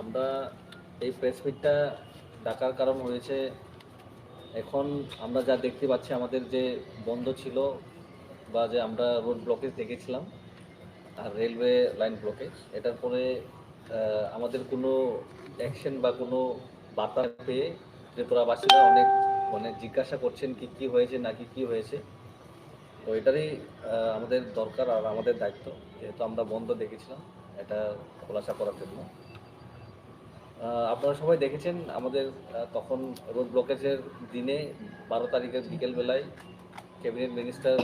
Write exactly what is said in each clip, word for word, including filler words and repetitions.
আমরা এই প্রেস মিটটা ডাকার কারণ হয়েছে, এখন আমরা যা দেখতে পাচ্ছি, আমাদের যে বন্ধ ছিল বা যে আমরা রোড ব্লকেজ দেখেছিলাম আর রেলওয়ে লাইন ব্লকেজ, এটার পরে আহ, আমাদের কোনো অ্যাকশন বা কোনো বার্তা পেয়ে ত্রিপুরাবাসীরা অনেক, মানে, জিজ্ঞাসা করছেন কি কি হয়েছে, নাকি কি হয়েছে। তো এটারই আহ, আমাদের দরকার আর আমাদের দায়িত্ব, যেহেতু আমরা বন্ধ দেখেছিলাম, এটা খোলাসা করার জন্য। আহ, আপনারা সবাই দেখেছেন, আমাদের আহ, তখন রোড ব্লকেজের দিনে, বারো তারিখের বিকেলবেলায় ক্যাবিনেট মিনিস্টার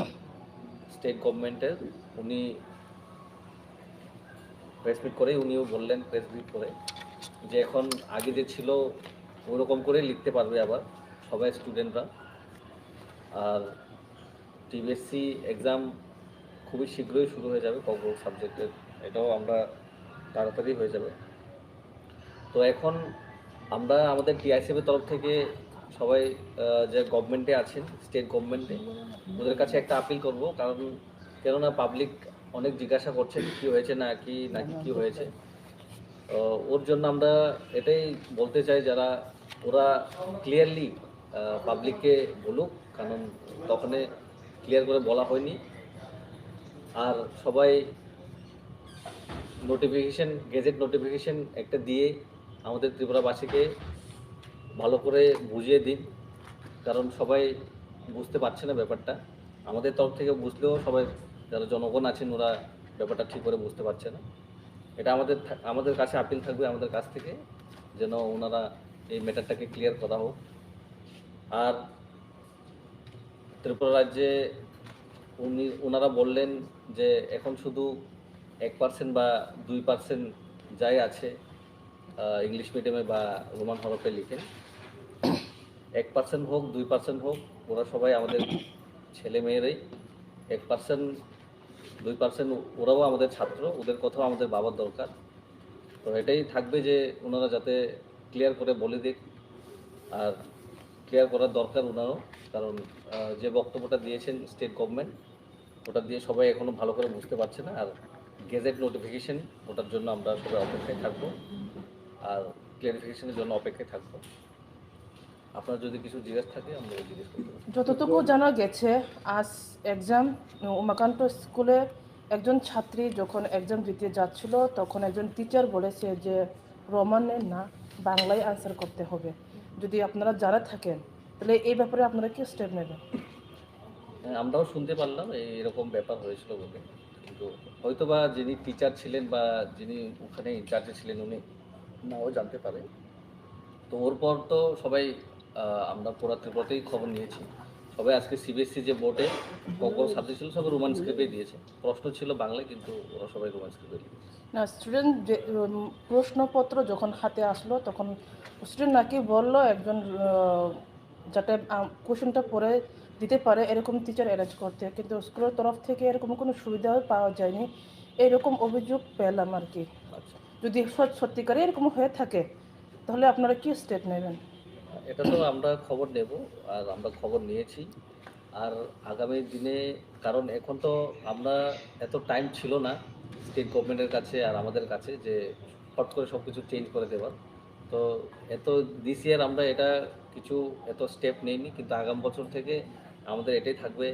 স্টেট গভর্নমেন্টের, উনি প্রেস মিট করেই উনিও বললেন, প্রেস মিট করে, যে এখন আগে যে ছিল ওরকম করে লিখতে পারবে আবার সবাই, স্টুডেন্টরা। আর টিবিএসসি এক্সাম খুবই শীঘ্রই শুরু হয়ে যাবে, ককবরক সাবজেক্টের, এটাও আমরা তাড়াতাড়ি হয়ে যাবে। তো এখন আমরা আমাদের টিআইসিএফ এর তরফ থেকে সবাই আহ, যে গভর্নমেন্টে আছেন, স্টেট গভর্নমেন্টে, ওদের কাছে একটা আপিল করব, কারণ কেননা পাবলিক অনেক জিজ্ঞাসা করছেন কি হয়েছে, না কি, নাকি কি হয়েছে। তো ওর জন্য আমরা এটাই বলতে চাই, যারা ওরা ক্লিয়ারলি পাবলিককে বলুক, কারণ তখনে ক্লিয়ার করে বলা হয়নি। আর সবাই নোটিফিকেশন, গেজেট নোটিফিকেশন একটা দিয়ে আমাদের ত্রিপুরাবাসীকে ভালো করে বুঝিয়ে দিন, কারণ সবাই বুঝতে পারছে না ব্যাপারটা। আমাদের তরফ থেকে বুঝলেও সবাই, যারা জনগণ আছেন, ওরা ব্যাপারটা ঠিক করে বুঝতে পারছে না। এটা আমাদের থা-, আমাদের কাছে আপিল থাকবে, আমাদের কাছ থেকে, যেন ওনারা এই ম্যাটারটাকে ক্লিয়ার করা হোক। আর ত্রিপুরা রাজ্যে উনি, ওনারা বললেন যে এখন শুধু এক পার্সেন্ট বা দুই পার্সেন্ট যাই আছে ইংলিশ মিডিয়ামে বা রোমান হরফে লিখে, এক পার্সেন্ট হোক, দুই পার্সেন্ট হোক, ওরা সবাই আমাদের ছেলে মেয়েরাই। এক পার্সেন্ট, দুই পার্সেন্ট ওরাও আমাদের ছাত্র, ওদের কথাও আমাদের ভাবার দরকার। তো এটাই থাকবে যে ওনারা যাতে ক্লিয়ার করে বলে দিক, আর ক্লিয়ার করার দরকার ওনারও, কারণ আহ, যে বক্তব্যটা দিয়েছেন স্টেট গভর্নমেন্ট, ওটা দিয়ে সবাই এখনও ভালো করে বুঝতে পারছে না। আর গেজেট নোটিফিকেশন, ওটার জন্য আমরা সবাই অপেক্ষায় থাকবো, আর ক্লিয়ারিফিকেশনের জন্য অপেক্ষায় থাকবো। আপনার যদি কিছু জিজ্ঞেস থাকে, আমরা জিজ্ঞেস করতে পারি। যতটুকু জানা গেছে, আজ এক্সাম উমাকান্ত স্কুলে একজন ছাত্রী যখন এক্সাম দিতে যাচ্ছিল, তখন একজন টিচার বলেছে যে রোমানে না, বাংলায় আনসার করতে হবে। যদি আপনারা জানা থাকেন, তাহলে এই ব্যাপারে আপনারা কি স্টেপ নেবেন? হ্যাঁ, আমরাও শুনতে পারলাম এই এরকম ব্যাপার হয়েছিল বলে, কিন্তু হয়তো বা যিনি টিচার ছিলেন বা যিনি ওখানে ইনচার্জে ছিলেন, উনি নাও জানতে পারে। তো ওর পর তো সবাই, আহ, আমরা পুরা ত্রিপুরাতেই খবর নিয়েছি, সবাই আজকে সিবিএসসি যে বোর্ডে ককবরক সাবজেক্ট ছিল, সবাই রোমান স্ক্রিপ্টে দিয়েছে। প্রশ্ন ছিল বাংলায়, কিন্তু ওরা সবাই রোমান স্ক্রিপ্টে লিখেছে। না, স্টুডেন্ট যে উম, প্রশ্নপত্র যখন হাতে আসলো, তখন স্টুডেন্ট নাকি বললো একজন আহ, যাতে কোশ্চেনটা পড়ে দিতে পারে, এরকম টিচার অ্যারেঞ্জ করতে, কিন্তু স্কুলের তরফ থেকে এরকম কোনো সুবিধা পাওয়া যায়নি, এরকম অভিযোগ পেলাম আর কি। আচ্ছা। যদি সত- সত্যিকারে এরকম হয়ে থাকে, তাহলে আপনারা কি স্টেপ নেবেন? এটা তো আমরা খবর নেব, আর আমরা খবর নিয়েছি। আর আগামী দিনে, কারণ এখন তো আমরা, এত টাইম ছিল না স্টেট গভর্নমেন্টের কাছে আর আমাদের কাছে যে ফট করে সব কিছু চেঞ্জ করে দেওয়ার। তো এত দিস ইয়ার আমরা এটা কিছু এত স্টেপ নেইনি, কিন্তু আগামী বছর থেকে আমাদের এটাই থাকবে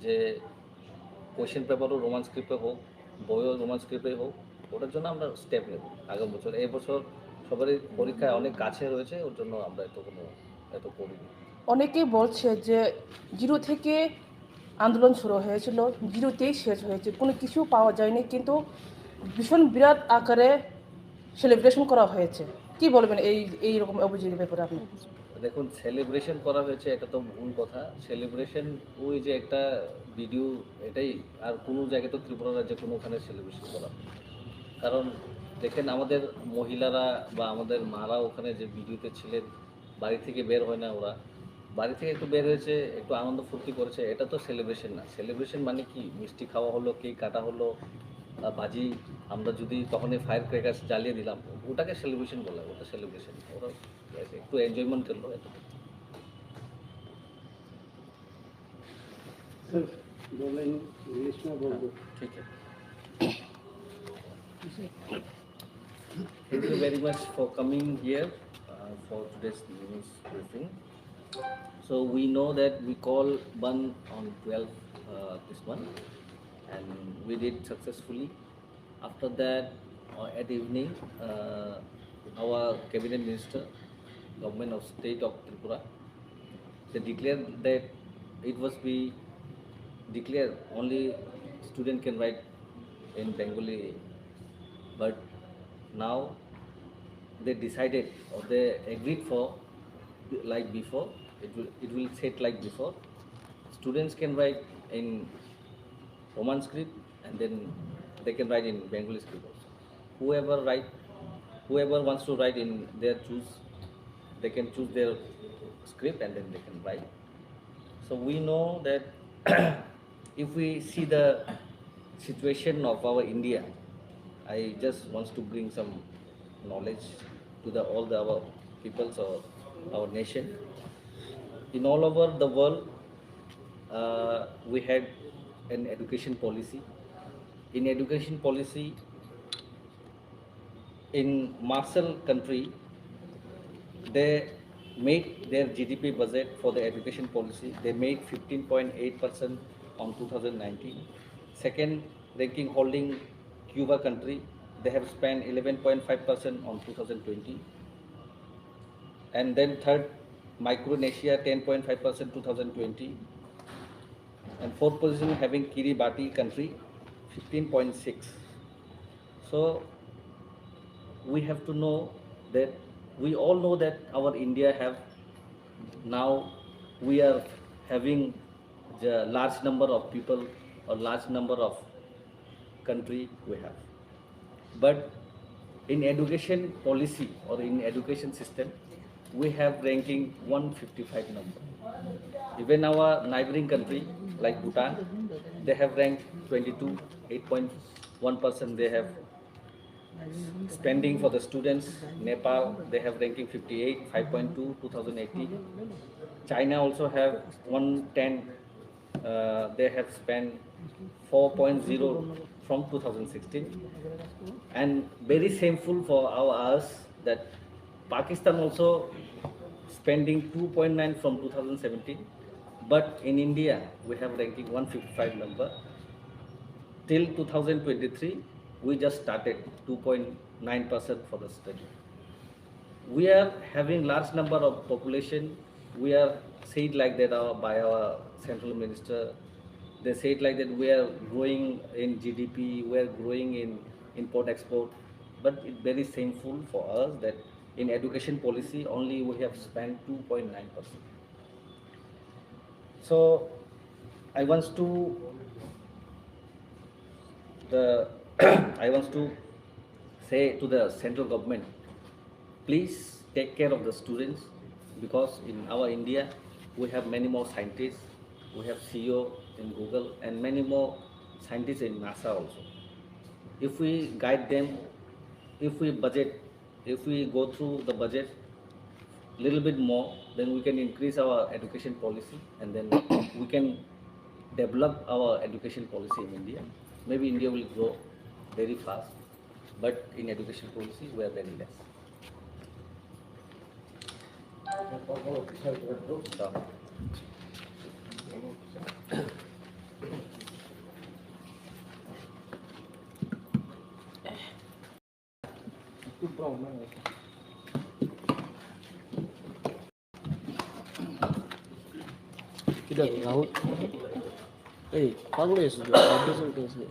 যে কোশ্চেন পেপারও রোমান স্ক্রিপ্টে হোক, বইও রোমান স্ক্রিপ্টে হোক, ওটার জন্য আমরা স্টেপ নেব আগামী বছর। এই বছর সবারই পরীক্ষা অনেক কাছে রয়েছে, ওর জন্য আমরা এত কোনো, এত করিনি। অনেকেই বলছে যে জিরো থেকে আন্দোলন শুরু হয়েছিল, জিরোতেই শেষ হয়েছে, কোনো কিছু পাওয়া যায়নি, কিন্তু ভীষণ বিরাট আকারে সেলিব্রেশন করা হয়েছে। কি বলবেন এই, এই রকম অভিযোগের ব্যাপারে আপনি? দেখুন, সেলিব্রেশন করা হয়েছে, এটা তো ভুল কথা। সেলিব্রেশন ওই যে একটা ভিডিও, এটাই। আর কোনো জায়গায় তো ত্রিপুরা রাজ্যে কোনোখানে সেলিব্রেশন করা হয় না। কারণ দেখেন, আমাদের মহিলারা বা আমাদের মারা ওখানে যে ভিডিওতে ছিলেন, বাড়ি থেকে বের হয় না ওরা, বাড়ি থেকে একটু বের হয়েছে, একটু আনন্দ ফুর্তি করেছে, এটা তো সেলিব্রেশন না। সেলিব্রেশন মানে কি? মিষ্টি খাওয়া হলো, কেক কাটা হলো, আহ, বাজি, আমরা যদি তখনই ফায়ার ক্র্যাকার্স জ্বালিয়ে দিলাম, ওটাকে সেলিব্রেশন বলে, ওটা সেলিব্রেশন। ওরা একটু এনজয়মেন্ট করলো, এতটুকু। স্যার, বলেন, ইংলিশ না বলবো? ঠিক আছে। Thank you very much for coming here, uh, for today's news briefing. So we know that we call bandh on twelve, uh, this month, and we did successfully. After that, uh, at evening, uh, our cabinet minister, government of state of Tripura, they declared that it was be declared only student can write in Bengali, but now they decided or they agreed for, like before, it will, it will set like before. Students can write in Roman script, and then they can write in Bengali script also. Whoever write, whoever wants to write in their choose, they can choose their script and then they can write. So we know that if we see the situation of our India, I just wants to bring some knowledge to the all the our peoples or our nation. In all over the world, uh, we had an education policy. In education policy, in Marshall country, they made their G D P budget for the education policy. They made fifteen point eight percent on two thousand nineteen. Second ranking holding Cuba country, they have spent eleven point five percent on two thousand twenty. And then third, Micronesia, ten point five percent two thousand twenty. And fourth position having Kiribati country, fifteen point six. So we have to know that we all know that our India have now we are having the large number of people or large number of country we have. But in education policy or in education system, we have ranking one fifty-five number. Even our neighboring country like Bhutan, they have ranked twenty-two, eight point one percent they have spending for the students. Nepal, they have ranking fifty-eight, five point two, two thousand eighteen. China also have one ten, uh, they have spent four point zero from two thousand sixteen. And very shameful for our us that Pakistan also spending two point nine from two thousand seventeen, but in India we have ranking one fifty-five number. Till two thousand twenty-three, we just started two point nine percent for the study. We are having large number of population. We are said like that, uh, by our central minister. They said like that we are growing in G D P, we are growing in import export. But it's very shameful for us that in education policy only we have spent two point nine percent. So I wants to the I wants to say to the central government, please take care of the students, because in our India we have many more scientists, we have C E O in Google and many more scientists in NASA also. If we guide them, if we budget, if we go through the budget little bit more, then we can increase our education policy and then we can develop our education policy in India. Maybe India will grow very fast, but in education policy we are very less. Tidak, Rahul. Eh, Rahul ya sudah. Habis itu sih.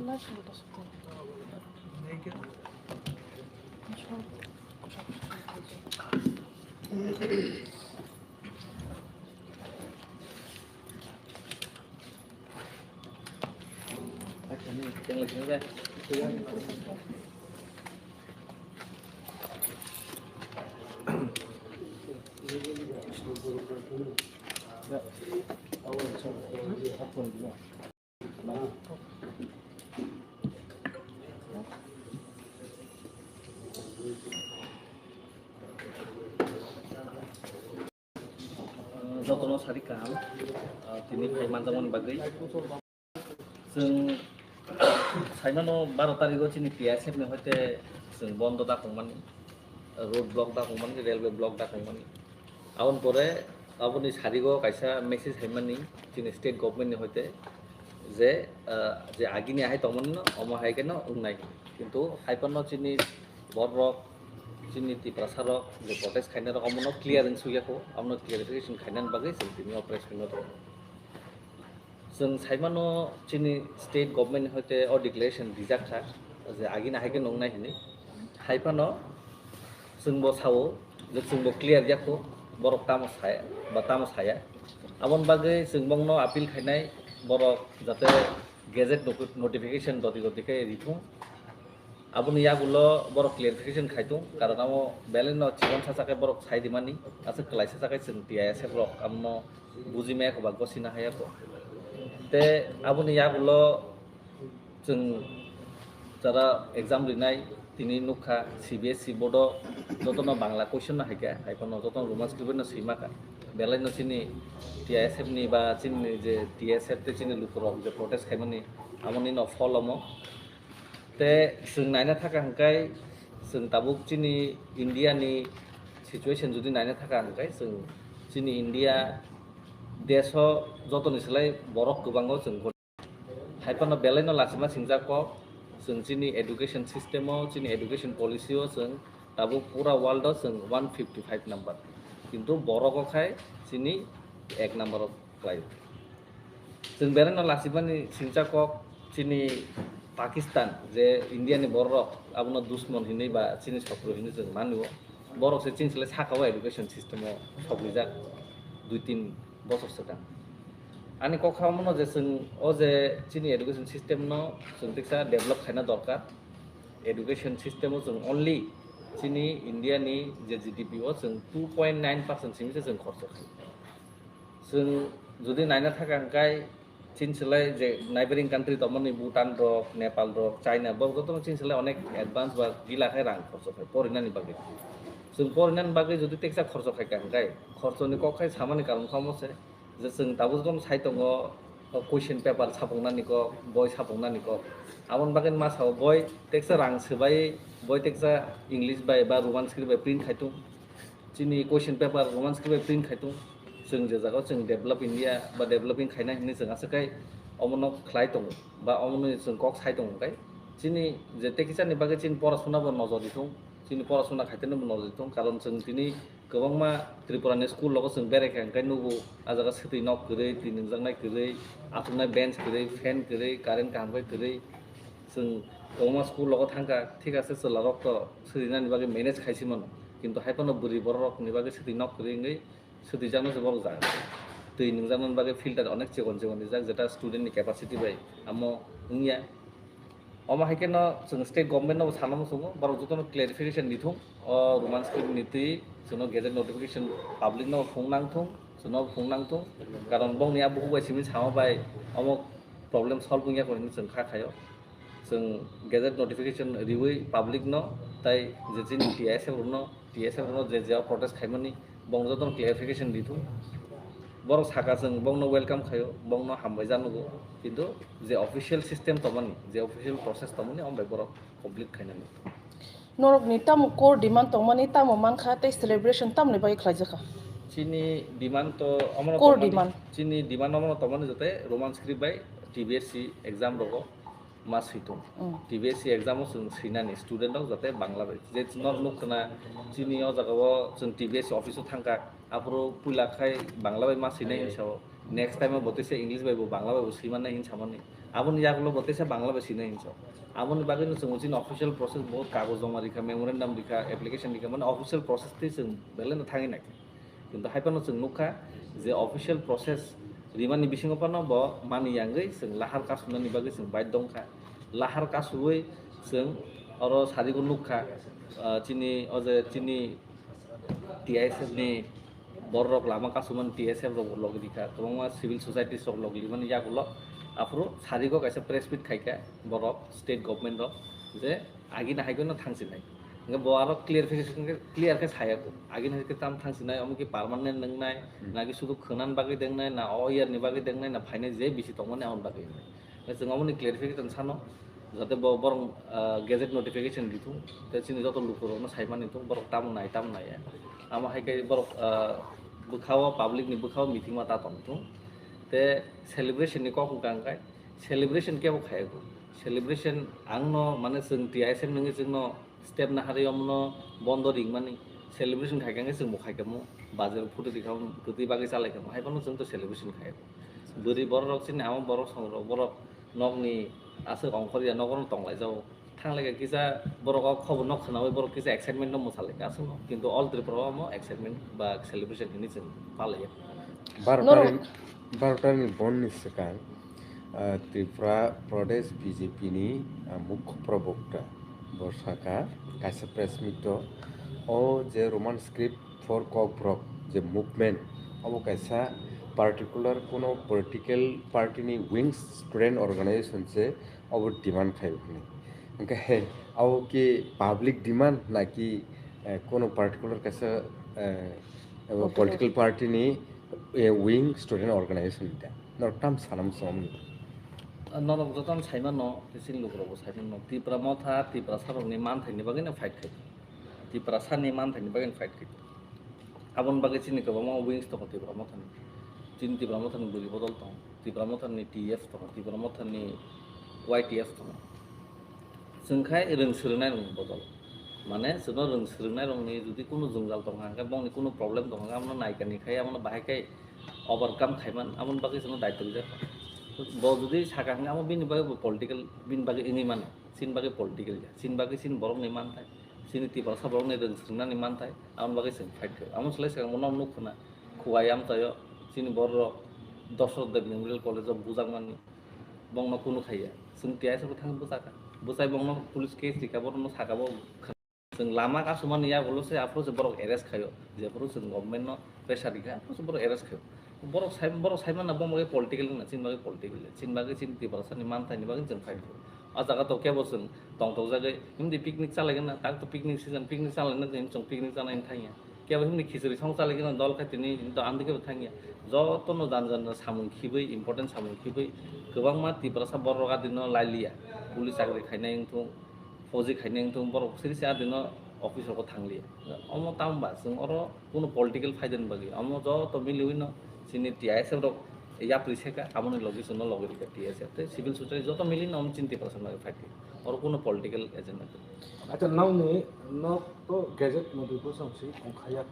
Jotono sari kaham, ah, tini phai manjakmani bagwi. Chwng saimano baro tarigo chini T S F ni hoite Chwng bondo da kongmani, road block da kongmani, railway block da kongmani. Aboni pore aboni sarigo kaisa message haimani chini state government ni hoite je, ah, je agini ahai tongmani no omo hai khe no wngnai. Kintu hai phano chini borok, chini Tiprasa rok je protest khainai rok omono clear wng sukya kho, abono clarification khainani bagwi chwng tini o press meet no tongo. Chwng saimano chini state government ni hoite o declaration rijak kha je agini hai khe nungnai hinwi. Hai phano chwngbo sao je chwngbo clear ya kho, borok tamo saya ba tamo saya. Aboni bagwi chwng bongno appeal khainai borok jate gazette noti-, notification doti doti khe rithung. Aboni yagulo borok clarification khai tung, karon amo belai no chikon sacha khe borok sai di mani, aswk kwlai sacha khe chwng T I S F rok amono buji maya kho ba gosina haya kho. Te aboni yagulo chwng jara exam rinai tini nukha C B S E board o jotono Bangla question no hai khe, hai phano jotono Roman script no swi ma kha. Belai no chini T I S F ni ba chini je T S F te chini lukurok je protest khaimani amoni no phol omo. Te chwng naina thaka hwnkhe chwng tabuk chini India ni situation jodi naina thaka hwnkhe chwng chini India desh o jotoni slai borok kwbango chwng gori. Hai phano belai no lachima singjak kok chwng chini education system o, chini education policy o chwng tabuk pura world o chwng one fifty five number. Kintu borok o khai chini ek number o klai. Chwng belai no lachimani singcha kok chini Pakistan je India ni borok abono dusmon hinwi ba chini sotro hinwi chwng mani o. Borok se chini slai saka o education system o sokrijak dui tin bochor swkang. Ani kok kha omono je chwng o je chini education system no chwng tiksa develop khaina dorkar. Education system o chwng only chini India ni je G D P o chwng two point nine percent simi se chwng khorcho khaio. Chwng jodi naina thaka hwnkhe chini slai je neighboring country tongmani Bhutan rok, Nepal rok, China borok jotono chini slai onek advance ba gila khe rang khorcho khai porinani bagwi. Chwng porinani bagwi jodi teksa khorcho khai ka hwnkhe khorchoni kok khai samani karon kha omo se je chwng tabuk jotono sai tongo, o question paper sapungnani kok, boi sapungnani kok. Aboni bagwi ma sao boi teksa rang swbai boi teksa English bai ba Roman script bai print khai tung. Chini question paper Roman script bai print khai tung. Chwng je jagao chwng develop India ba developing khaina hinwi chwng aswk khai omono khlai tongo ba omono chwng kok sai tongo khai. Chini je tei kisani bagwi chini porasuna bo nojor di thung, chini porasuna khaitani bo nojor di thung, karon chwng tini kwbangma Tripura ni school rogo chwng berai kha hwnkhe nugo ah jaga swtwi nok kwrwi, twi nungjaknai kwrwi, achuknai bench kwrwi, fan kwrwi, current kaham khe kwrwi. Chwng kwbangma school rogo thangkha, thik ase chwla rok to swtwi nani bagwi manage khai si mano, kintu hai phano bwrwi borok rok ni bagwi swtwi nok kwrwi wngwi swtwijakno se borok jaga. Twi nungjaknani bagwi filter onek chikon chikon rijak, jeta student ni capacity bai amo wngya. Omo hai kheno chwng state government no bo sana muchungo, borok jotono clarification di thung. O Roman script ni twi chwngno gazette notification public no phung nang thung, chwngno phung nang thung. Karon bongni a bukhuk bai simi sama bai omo problem solve wngya kho hinwi chwng kha khaio. Chwng gazette notification riwi public no tai je chini T S F rokno, T S F rokno je je protest khaimani bong jotono clarification di thung. Borok saka chwng bongno welcome khaio, bongno hambai janugo, kintu je official system tongmani, je official process tongmani, omo bai borok complete khainani. Norokni tamo core demand tongmani, tamo mankha tei celebration tamoni bagwi khlaijakha? Chini demand to omono Core tongmani, demand. Chini demand omono tongmani jote Roman script bai T B S C exam rogo ma switung. Mm. T B S C exam o chwng swinani student rok jote Bangla bai. Je norok nukkhwna chini o jaga o chwng T B S C office o thangkha, aphuru puila khai Bangla bai ma swinai hinwi sao. Next time o bo teisa English bai bo Bangla bai bo swimannai hinwi samani. Aboni yagulo bo teisa Bangla bai swinai hinwi sao. Aboni bagwino chwng chini official process bo kagoj joma rikha, memorandum rikha, application rikha, mane official process twi chwng belai no thangwi naikha. Kintu hai phano chwng nukha je official process rimani bisingo phano bo mani yangwi chwng lahar kasumnani bagwi chwng baidhyo wngkha. Lahar kasuwi chwng oro sarigo nukha, ah, chini o je chini T I S F ni borok lama kasumani T S F rok log rikha, kwbangma civil societies rok log rimani yagulo aphuru sarigo kaisa press meet khaikha borok state government rok je agini hai kheno thangsinai. Hingke bo aro clarification khe, clear khe saya kho. Agini hai khe tam thangsinai, omo khe permanent nwngnai, Hmm. na khe sudu khwnan bagwi dengnai, na o year ni bagwi dengnai, na phainai je bisi tongmani aboni bagwi wngnai. Hingke chwng omoni clarification sano, Jate bo borok, ah, gazette notification di thung, te chini joto lukurokno sai mani thung, borok tamo nai, tamo nai ya. Amo hai khe borok, ah, bwkhao, public ni bwkhao meeting ma ta tong thung. Te celebration ni kok wngkha hwnkhe, celebration kebo khaiyago. Celebration ang no, mane, chwng T I S F nungwi chwngno step naharwi omono bondo ringmani, celebration khaikha hwnkhe chwngbo khaikha mo, bajar photo rikha mo, kwtwi bagwi chalaikha mo, hai phano chwngto celebration khaiyago. Bwrwi bororok chini ama borok songrok, borok nokni aswk ongkhorya nogono tonglaijao. Thanglaikha kisa borok o khobor no khwnawi borok kisa excitement no mwsalaikha aswkno. Kintu all Tripura o omo excitement ba celebration hinwi chwng palaiya. Baro Norok- tari, baro tari ni bon ni swkang, ah, Tripura Pradesh B J P ni, ah, mukho probokta bo sakha kaisa press meet o, o je Roman script for Kokborok je movement, obo kaisa particular kuno political party ni wings student organization se obo demand khai hwnwi. Hwnkhe abo ki public demand naki, eh, kuno particular kaisa, eh, abo political party ni, eh, wing student organization da? Norok tam sana muchung. Norok jotono saimano, chini lukurokbo saimano, Tipra Motha, Tiprasarokni manthaini bagwino fight khai. Tiprasa ni manthaini bagwi fight khai. Aboni bagwi chini kwbangma wings tongo Tipra Mothani. Chini Tipra Mothani bwrwi bodol tongo, Tipra Mothani T F tongo, Tipra Mothani Y T F tongo. Chwng khai rwng swrwngnairokni bodol. Mane, chwngno rwng swrwngnairokni jodi kunu jwngjal tongkha hwnkhe, bongni kunu problem tongkha hwnkhe, abono naikani khai, abono bahai khai overcome khaiman, aboni bagwi chwngno daityo rijak. Bo jodi sakha hwnkhe, abo bini bagwi bo political, bini bagwi wngwi mano, chini bagwi political ya, chini bagwi chini borokni manthai. Chini Tiprasa borokni rwng swrwngnani manthai, aboni bagwi chwng fight khaio. Amo swlai swkang bono nukho na, Khowai amchaio chini bororok Dashrath Deb Memorial College o bujakmani, bongno kunu khaiya. Chwng T I S F bo thangwi bwchakha. Bwchai bongno police case rikha, borokno sakha bo khna-, chwng lama kasumani yagulo se aphuru se borok arrest khaio. Jephuru chwng government no pressure rikha, aphuru se borok arrest khaio. Borok sai, borok sai manna bo bagwi political wngna, chini bagwi political ya. Chini bagwi chini Tiprasani manthaini bagwi chwng fight khaio. O jaga to kebo chwng tongthokjagwi, himdi picnic chalaigwna, tak to picnic season, picnic chalaina, chwng picnic chalaina thangya. Kebo himdi khichwri song chalaigwna dol khai tini, himdi amdi kebo thangya. Jotono jan jan samung khibwi, important samung khibwi, kwbangma Tiprasa borok adino lailiya. Police chakri khainai wngthung, fauji khainai wngthung, borok siri se adino office rogo thangliya. Omo tamo ba chwng oro kuno political phaidani bagwi. Omo joto miliwino chini T I S F rok yapri seka, aboni logi chwngno logi rikha T S F tei civil society joto milino omo chini Tiprasa bagwi phaidi. Oro kuno political agenda kwrwi. Acha, nokni nok to gazette notification si ongkhaiya.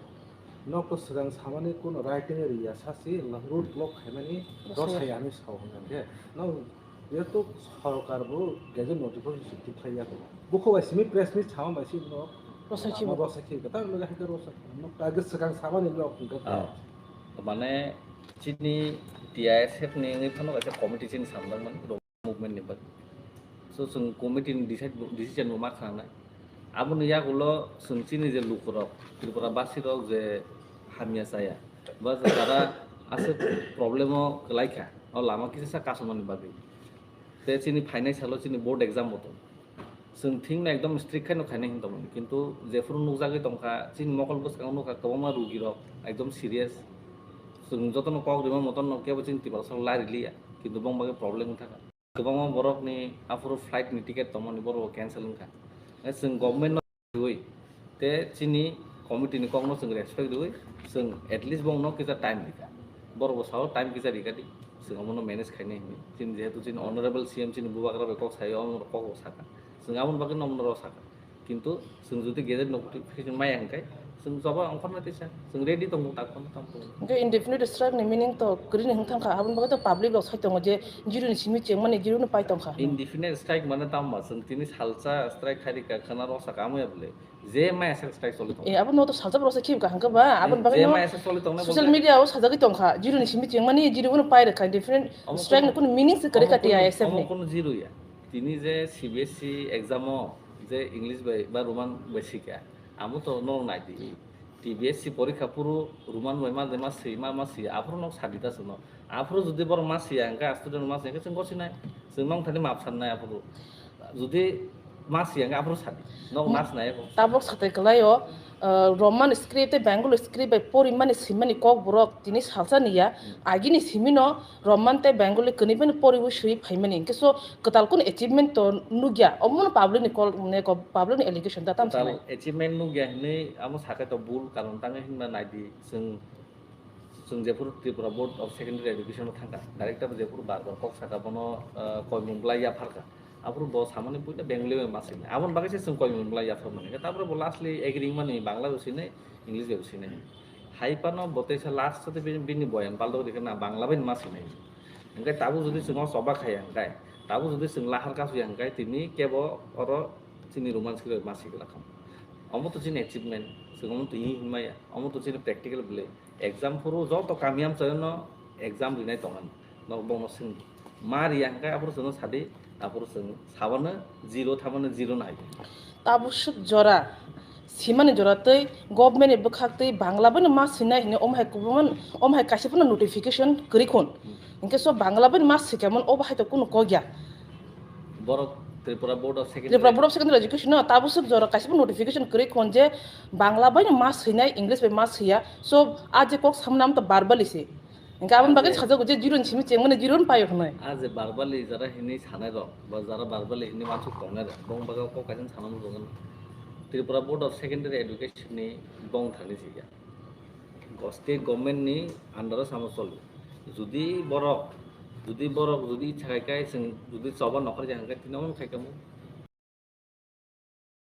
Nok to swkang samani kuno writing riya sasi road block khaimani dosai ani sao hwnka khe. Nok Jehetu sorkar bo gazette notification se twi khlai ya. Bukhuk bai simi press meet sama bai si no. Rosai khibo. Rosai khibo. Tamo le hai rosai. No target swkang sama ni no. Ah. Mane chini T I S F ni wngwi phano kaisa committee chini samjak mani movement ni bagwi. So chwng committee ni decide, decision bo ma khananai. Aboni yagulo chwng chini je lukurok, Tripura basirok je hamya chaya, ba jara aswk problem o kwlaikha, o lama kisa sa kasumani bagwi. Tei chini phainai salo chini board exam bo tongo. Chwng thwngno ekdom strict khaino khainai hinwi tongmani, kintu jephuru nukjagwi tongkha, chini mokol bwskango nukha kwbangma rugirok ekdom serious. Chwng jotono kok rima motonno kebo chini Tiprasa lai riliya, kintu bong bagwi problem wngkha. Kwbangma borokni aphuru flight ni ticket tongmani borok cancel wngkha. Chwng government no riwi, tei chini committee ni kokno chwng respect riwi, chwng at least bongno kisa time rikha. Borok bo sao time kisa rikha di, chwng omono manage khainai hinwi. Chini jehetu chini honorable C M chini bubagra bai kok saio, omono kok bo sakha. Chwng aboni bagwi no omono rw sakha. Kintu chwng jodi gazette notification maya hwnkhe, chwng joba ongkhorna tisa, chwng ready tongo, tak phano tamo tongo. Hwnkhe indefinite strike ni meaning to kwrwini hwn thangkha, aboni bagwi to public rok sai tongo je zero ni simi chengmani zero no pai tongkha. Indefinite strike mane tamo ba, chwng tini salsa strike khairikha, khwna rw sakha, amo ya bwle. Je maya sak strike choli tongo. Eh, abo no to salsa borok se khibka hwnkhe ba, aboni bagwi je no maya sak choli tongnai social media o sajagwi tongkha, zero ni simi chengmani zero no pai rwkha, indefinite strike ni kuno meaning se kwrwikha T I S F ni. Omo kuno zero ya. Tini je C B S E exam o je English bai ba Roman bai sikha, amo to norok nai di. T B S C porikha phuru Roman bai ma de ma swi ma ma swi, aphuru nok sadi ta chwngno. Aphuru jodi borok ma siya hwnkhe, student ma siya hwnkhe chwng gosinai. Chwng nong thani map sannai aphuru. Jodi ma siya hwnkhe aphuru sadi. Nok nas nai aphuru. Tabuk satai kwlai o. ah, Roman script tei Bengali script bai porimani swimani kokborok tini salsa ni ya, agini simino Roman tei Bengali kwnwi bai poriwi swi phaimani. Hwnkhe so kwtal kunu achievement to nukya, omono public ni call, ne ko public ni allegation da tam sanai. Achievement nukya hinwi amo sakai to bul, karon tangwi hinba naidi, chwng, chwng jephuru Tripura Board of Secondary Education o thangkha, director jephuru bar bar kok saka bono, ah, koimung bwlai yapharkha. Aphuru bo samani puila Bengali bai ma swinai. Aboni bagwi se chwng koimung bwlai yathok mani. Tapore bo lastly agreeing mani Bangla bai swinai, English bai swinai. Hai phano bo teisa last o bini, bini boyan paldo rikha na Bangla bai ma swinai. Hwnkhe tabuk jodi chwng o choba khaiya hwnkhe, tabuk jodi chwng lahar kasui hwnkhe tini kebo oro chini Roman script bai ma swigwlak kha. Omo to chini achievement, chwng omo twi hinmaya, omo to chini practical bwlwi. Exam phuru joto kami amchaino exam rinai tongmani. Nok bongno swngdi. Ma riya hwnkhe aphuru chwngno sadi, aphuru chwng sabano zero thamano zero nai. Tabuk swk jora, simani jora tei government ni bwkhak tei Bangla bai no ma swinai hinwi omo hai kubun, omo hai kaisa phano notification kwrwi khun. Hwnkhe so Bangla bai no ma swikha mon obo hai to kunu kok ya. Borok Tripura Board of Secondary Tripura Board of Secondary Education no tabuk swk jora kaisa phano notification kwrwi khun je Bangla bai no ma swinai, English bai ma swiya. So a je kok samna am to verbally se. Hingke aboni bagwi sajak je zero ni simi chengmani zero ni payo hwnwi. A je verbally jara hini sanai rok, ba jara verbally hini wansuk tongnai rok, bong baga kok kaisa sana muchungmani. Tripura Board of Secondary Education ni bong thani sija. Go state government ni under o samo choli. Judi borok, judi borok judi icha khai kai chwng judi choba nokar ja hwnkhe tino khai kamo.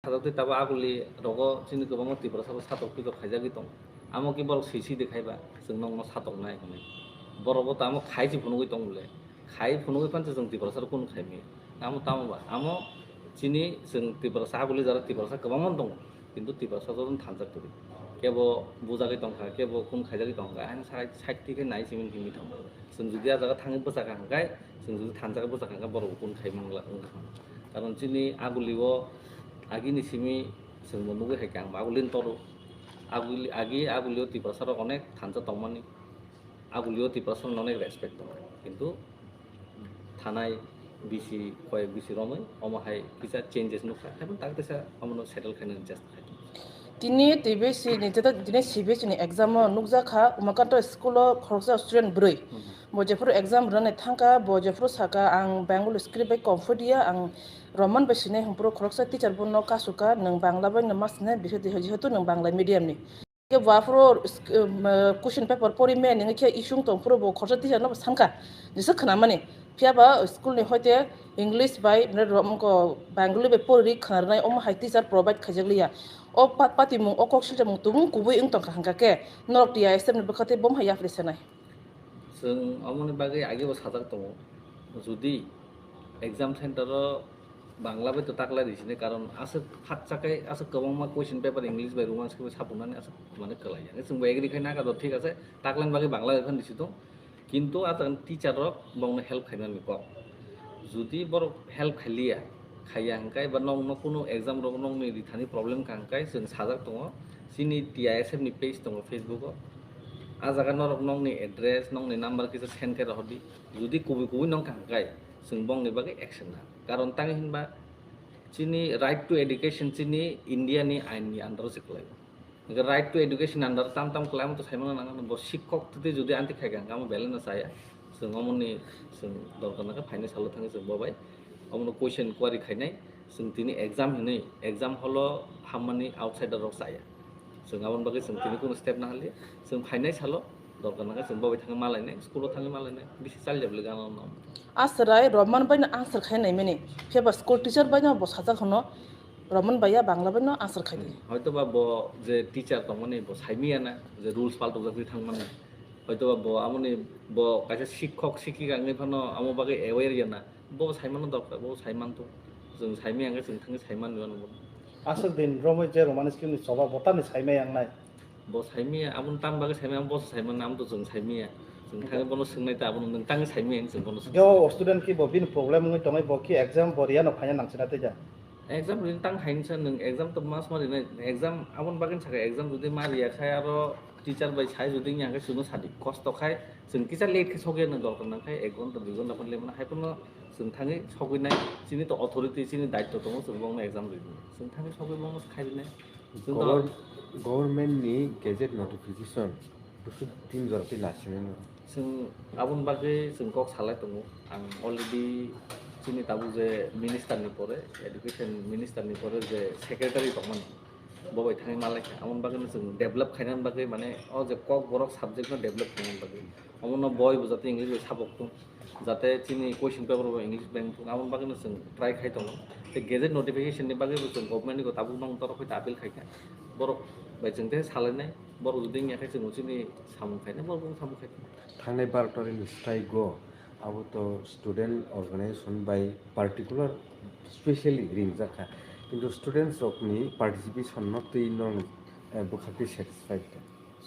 Sajak twi tabuk aguli rogo chini kwbangma Tiprasa bo satok pitok khaijagwi tong. Amo khe borok swi swi de khai ba, chwng nokno satok nai hwnwi. Borok bo tamo khai se phunugwi tong bole. Khai phunugwi phan se chwng Tiprasa rok kunu khai maya. Amo tamo ba, amo chini chwng Tiprasa aguli jara Tiprasa kwbangma tongo. Kintu Tiprasa jotono thanjak kwrwi. Kebo bujagwi tongkha, kebo kunu khaijagwi tongkha. Ang side, side twi khe nai simi himwi thango. Chwng judi a jaga thangwi bwchakha hwnkhe, chwng judi thanjak bwchakha hwnkhe borok bo kunu khai mangla wngkha. Karon chini aguli o agini simi chwng bo nugwi hai khe ang bo aguli ni toro. Aguli, agi aguli o Tiprasa rok onek thansa tongmani. Aguli o Tiprasa rok onek respect tongo. Kintu thanai bisi, koyek bisi romwi omo hai kisa changes nukha. Haibon tak teisa omono settle khainani chesta khai tongo. Tini T B C ni, tini C B S E ni exam o nukjakha, Umakanto school o khoroksa student bwrwi. Bo jephuru exam rwnani thangkha, bo jephuru sakha, "Ang Bengali script bai comfort ya, ang Roman bai sinai," hwnphuru khoroksa teacher bono kasukha, "Nwng Bangla bai no ma sinai, jehetu nwng Bangla medium ni." Khe bo aphuru, um, question paper pori maya nini khe isung tong phuru bo khoroksa teacher no bo sankha, jesa khwnamani. Phiya ba school ni hoite English bai, mane, Bengali bai pori khwnarwnai, omo hai teacher provide khaijakliya. O pa-, patimung, o kok silchimung tubung kubui wng tongkha hwnkha khe, norok T I S F ni bwkha tei bomo hai yapri sanai. Chwng omoni bagwi agebo sajak tongo. Judi exam center o Bangla bai to taklai rwi sini, karon aswk hakcha khe aswk kwbangma question paper English bai Roman script bai sapunani aswk mane kwlai ya. Chwng bo agree khai naka do, thik ase, taklani bagwi Bangla bai phan rwi si tong. Kintu a jaga teacher rok bongno help khainani kok. Judi borok help khailiya, khaiya hwnkhe ba nokno kunu exam rok nokni rithani problem kha hwnkhe chwng sajak tongo. Chini T I S F ni page tongo Facebook o. A jaga norok nokni address, nokni number kisa send khe rohordi. Judi kubui kubui nong kha hwnkhe chwng bongni bagwi action na. Karon tangwi hinba chini right to education chini India ni ain ni under o se kwlai. Hingke right to education under tam tam kwlai, amo to saimano nang, bo sikhok twi jodi anti khai kha, hingke amo belai no chaya. Chwng omoni chwng dorkar nangkha, phainai salo thangwi chwng bo bai omono question query khainai. Chwng tini exam hinwi, exam hall o hammani outsider rok chaya. Chwng aboni bagwi chwng tini kunu step naharliya. Chwng phainai salo dorkar nangkha, chwng bo bai thangwi malainai, school o thangwi malainai, bisi chalya bwle gana no. Aswrai Roman bai no answer khai naimani, phiya ba school teacher bai no bo sajak hwno, Roman bai ya Bangla bai no answer khai di. Hoito ba bo je teacher tongmani bo saimiya na je rules paltok jak thangmani. Hoito ba bo amoni bo kaisa sikhok sikhika wngwi phano amo bagwi aware ya na. Bo saimano dorkar, bo saimanto. Chwng saimiya hwnkhe chwng thangwi saimanliya no bo. Aswk din romwi je Roman school ni choba bo tamni saimaya wngnai. Bo saimiya, aboni tam bagwi saimiya, amo boso saimano, amo to chwng saimiya. Chwng thangwi bono swngnai ta, abono nwng tangwi saimiya hinwi chwng bono swngsa. Yo student ki bo bini problem wngwi tongwi bo ki exam bo riya no phaina nangchina tei ja. Exam rin tang hainsa nwng exam to mas ma rinai, exam aboni bagwi saka exam jodi ma riya khai aro teacher bai sai jodi wngya hwnkhe chwngno sadi kosto khai chwng kisa late khe sokya no dorkar nang khai ek ghonta dui ghonta phano lemano hai phano chwng thangwi sogwi nai chini to authority chini daitto tongo chwng bongno exam rinai chwng thangwi sogwi bongno khai rinai. Chwng to Govern-, Government ni gazette notification bwswk tin jora twi nasinai no. Chwng aboni bagwi chwng kok salai tongo. Ang already chini tabuk je minister ni pore, education minister ni pore je secretary tongmani, bo bai thangwi malaikha. Aboni bagwi no chwng develop khainani bagwi, mane o je kokborok subject no develop khainani bagwi. Omono boi bo jate English bai sabok thung, jate chini question paper bo English bai wng thung, aboni bagwi no chwng try khai tongo. Tei gazette notification ni bagwi bo chwng government ni tabuk no torok khai appeal khai kha. Borok bai chwng tei salainai, borok jodi wngya khe chwng chini samung khainai, borok bo samung khai tongo. Thangnai baro tarik ni swkang o abo to student organization bai particular specially ringjak kha, kintu students rok ni participation no twi no, eh, bwkhak twi satisfied kha.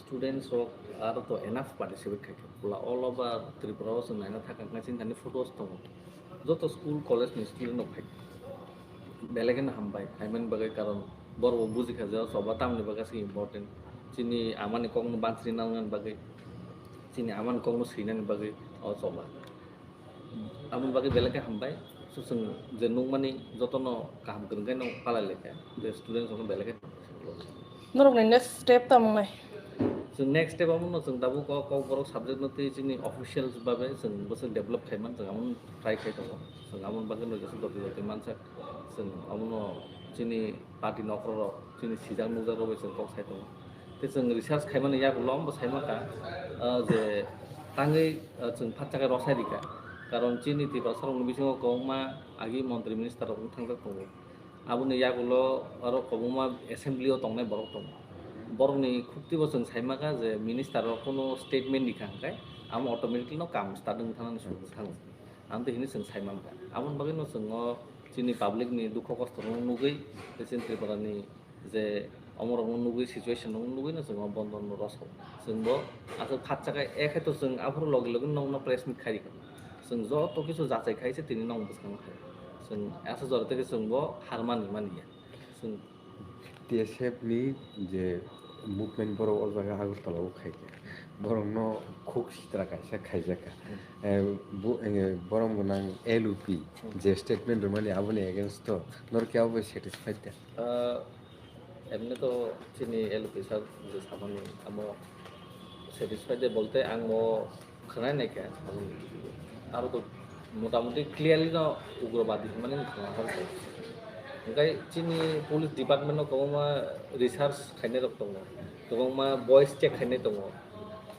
Students rok aro to enough participate khai kha, pula all over Tripura o chwng naina thang kha, chini thani photos tongo, joto school college ni student rok phai kha, belai kheno hambai phaimani bagwi, karon borok bo buji kha je o choba tamni bagwi aswk important, chini amani kokno bansri nangnani bagwi, chini amani kokno swinani bagwi o choba. Aboni bagwi belai khe hambai. So, chwng je nukmani jotono kaham kwrwng khe no palai lai kha. Je students rokno belai khe hambai. Norokni next step tamo wngnai? Chwng next step amo no chwng tabuk kok, kokborok subject no twi chini officials babe chwng bwswk develop khai man, chwng amo try khai tongo. Chwng aboni bagwi no jesa doti doti mansak. Chwng amo no chini party nokrok rok, chini sijak nukjak rok bai chwng kok sai tongo. Tei chwng research khaimani yagulo bo sai mankha, ah, je tangwi, ah, chwng phatsa khe rosai rikha. Karon chini Tiprasa rokni bisingo kwbangma agi montri minister rok wng thangjak tongo. Aboni yagulo aro kwbangma assembly o tongnai borok tongo. Borokni khukti bo chwng sai mankha je minister rok kuno statement rikha hwnkhe amo automatically no kam start wng thangnani suru wng thango. Ang tei hini chwng sai mankha. Aboni bagwi no chwng o chini public ni dukho kosto no nugwi tei chini Tripura ni je omorokno nugwi, situation rokno nugwi no chwng o bondon no rosao. Chwng bo aswk phatsa khe, ekhe to chwng aphuru logi logi nokno press meet khai rikha. Chwng joto kisu jachai khai se tini nok bwskango khai. Chwng aswk jora tei khe chwng bo har mani mani ya. Chwng T S F ni je movement borok o jaga Agartala o khai kha. Borok no khuk sitra kaisa khaijak kha. Eh, bo, eh, borom gwnang L U P je statement rwmani aboni against o norok khe abo satisfied da? Ah, emni to chini L P sir je samani amo satisfied de bolte ang mo khwnai nai khe aro to motamuti clearly no ugrobadi hinmani khna hor khe. Hingkai chini police department no kwbangma research khainai rok tongo, kwbangma boys check khainai tongo,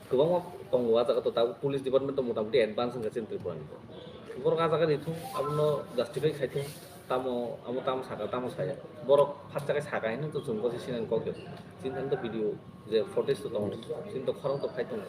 kwbangma tongo. Ah jaga to tabuk police department to motamuti advance wngkha chini Tripura ni. Borok ah jaga rithung abono justify khaithung. Tamo, amo tamo saka, tamo saya. Borok phatsa khe saka hinwi to chwng bosi sinani kok de. Chini thani to video je footage to tongo. Chini to khorang to phai tongo.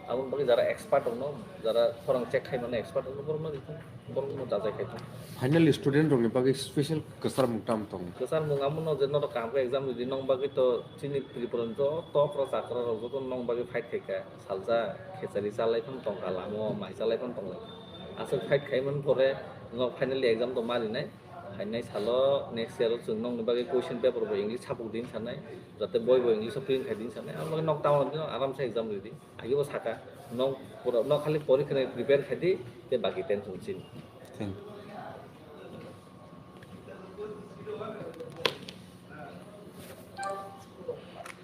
Aboni bagwi jara expert rokno, jara khorang check khai mano expert rokno borokno rikha, borokno jajai khai tongo. Finally student rokni bagwi special kwchar mung tam tongo. Kwchar mung amono je norok kaham khe exam ridi nong bagwi to chini Tripura ni joto okra chakra rok joto nong bagwi fight khai kha. Salsa khechari chalai phano tongkha lama o, mai chalai phano tonglai kha. Aswk fight khai man pore no finally exam to ma rinai. Phainai salo next year o chwng nokni bagwi question paper bo English sapuk din sanai, jate boi bo English o print khai din sanai. Abo bagwi nok tamo aram se exam ridi. Agi bo saka, nok pura, nok khali porikha ni prepare khai di, tei baki tension chini. Thank you.